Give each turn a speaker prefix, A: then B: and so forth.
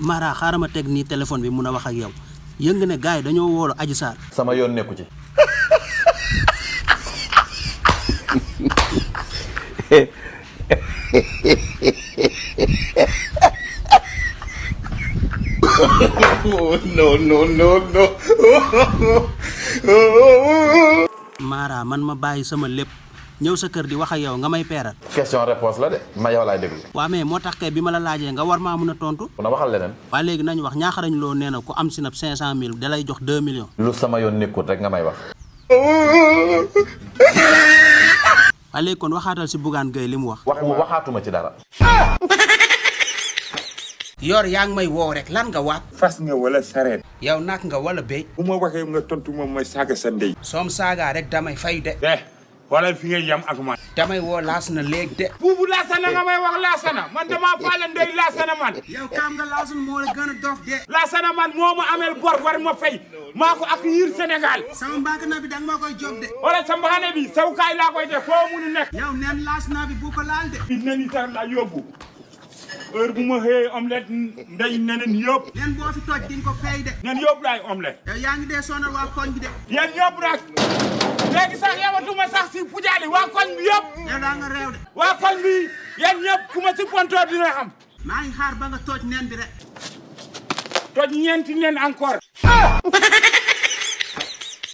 A: Mara xaaral ma teg nii téléphone bi mun a wax ak yow yëng ne gars yi dañoo woolu Adji Sarr.
B: sama yoon nekku ci. no.
A: Mara man ma bàyyi sama lépp ñëw sa kër di wax ak yow nga may peeral.
B: question réponse la de ma yow laay déglu.
A: waa mais moo tax kay bi ma la laajee nga war maa mun a tontu.
B: na waxal leneen.
A: waa léegi nañu wax ñaaxarañ loo nee na ku am sinap 500 000 da lay jox 2 millions.
B: lu sama yoon nekkut rek nga may wax.
A: waa léegi kon waxaatal si Bougane Gueye li mu wax.
B: waxaatuma ci dara.
A: Yor yaa ngi may woo rek lan nga waat.
C: fas nga wala sareet.
A: yow nak nga wala béy.
C: bu ma waxee nga tontu moom mooy saaga sa ndey.
A: soom saaga rek damay fay de.
C: wala fi ngay yam ak man.
A: damay woo laas na léegi de.
C: buubu laasana nga may wax laasana man damaa faale ndey laasana man.
A: yow kaam nga laasul moo la gën a dof de.
C: laasana man moo ma ameel bor war ma fay maa ko accueillir Sénégal.
A: sama mbaaka na bi danga ma koy job de.
C: wala sa mbaxane bi sawukaay laa koy def foo munu nekk.
A: yow neen laas naa bi bu ko laal de.
C: bi nen itar la yóbbu heure bu ma xëyee omelette ndey neneen yëpp.
A: neen boo fi toj di nga ko pay de.
C: nen yëpp laay omelette.
A: yow yaa ngi dee sonal waa koñ bi de.
C: yéen yëpp rek léegi sax yamatuma sax si pujaali waa koñ bi yëpp.
A: yow daa nga réew de.
C: waa koñ bi yéen ñëpp ku ma si pontoor dina xam.
A: maa ngi xaar ba nga toj neen bi rek.
C: toj ñeenti nen encore.